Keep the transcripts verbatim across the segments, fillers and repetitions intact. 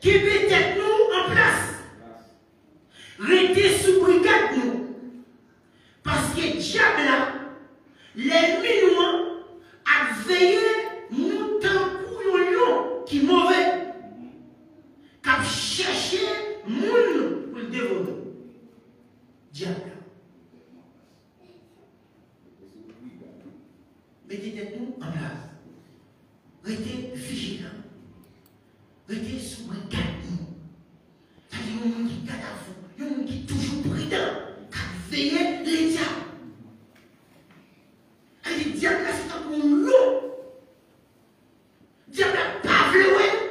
Kenbe tèt nou an plas. Rete sou brigad nou. Paske dyab la, lènmi nou an, ap veye nou tankou yon lyon ki move, k ap chèche moun pou l devore. Dyab la. Mete tèt nou an plas. Rete vijilan. Rete sou brigad nou. Sa vle di yon moun ki gadavou, yon moun ki toujou pridan, k ap veye ledyab. Sa vle di dyab la se tankou yon lyon. Dyab la pa vle wè nou.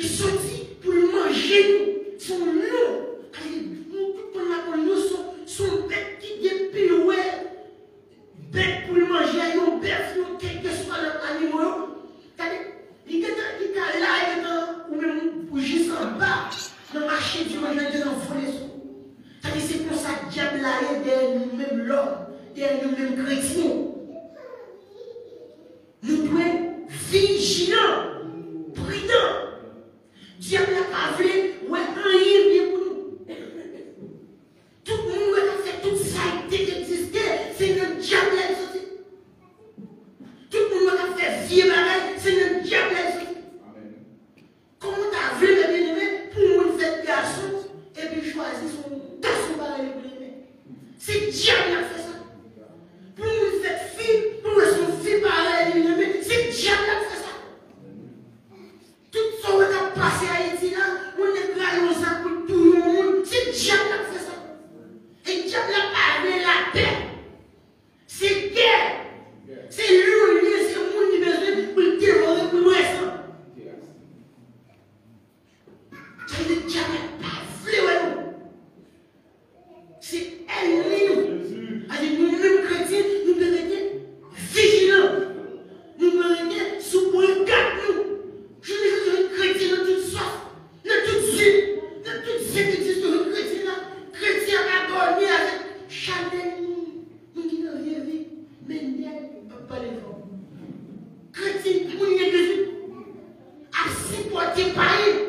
Li soti pou l manje nou. Se yon lyon. Sa vle di, nou tout konn lakou lyon se, se yon bèt ki gen pi wè bèt pou l manje a, yon bèf, yon kèlkeswa lòt animo yo. Gade, li gentan, li ka la, li gentan, ou menm ou jis anba, nan mache di manje, li gentan vole sou ou. Sa vle di, se konsa dyab la ye dèyè nou menm lòm, dèyè nou menm kretyen. Nou dwe vijilan, pridan. Dyab la pa vle wè anyen byen pou nou. Tout moun wè k ap fè tout sa ki te egziste, se nan dyab la l soti. Tout moun wè k ap fè vye bagay, se nan dyab la l soti. Kòman w ta vle, mè byeneme, pou yon moun fèt gason, epi l chwazi se yon gason parèy li pou l renmen? Se dyab la k fè sa. Pou yon moun fèt fi, pou l wè se yon fi parèy li renmen, se dyab la k fè sa. Tout sa w wè k ap pase Ayiti la, yon nèg rale yon zam pou l touye yon moun, se dyab la k fè sa. E dyab la pa vle lapè. Se gè. Se lyon li ye, se moun li bezwen pou l devore, pou l bwè san. Sa vle di dyab la pa vle wè nou. Se ènmi nou. Sa vle di nou menm kretyen, nou dwe rete vijilan. Nou dwe rete sou brigad nou. Jounen jodi a, kretyen nan tout sòs, nan tout zil, nan tout zil ki egziste, kretyen nan, kretyen ap adòmi avèk chanèl moun. Moun ki nan vye vi, Mendel, m p ap pale fò. Kretyen, moun legliz ap sipòte payen.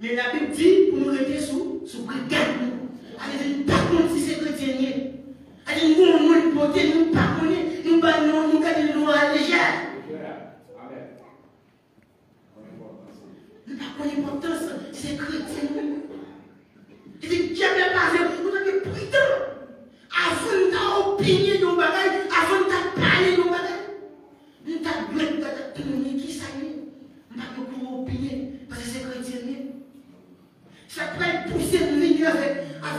Men Labib di pou nou rete sou, sou brigad nou. Sa vle di nou pa konn si se kretyen n ye. Sa vle di nou gon non nou pote, nou pa konnen, nou ba non, nou gade non a lejè. Nou pa konn enpòtans se kretyen nou ye. Epi dyab la pa vle nou ta gen pridan. Avan nou ta opinye de yon bagay, avan nou ta pale de yon bagay, nou ta dwe, nou ta, ta konnen kisa l ye. Nou pa dwe kouri opinye, paske se kretyen nou ye. Sa pral pouse nou vini avèk, avèk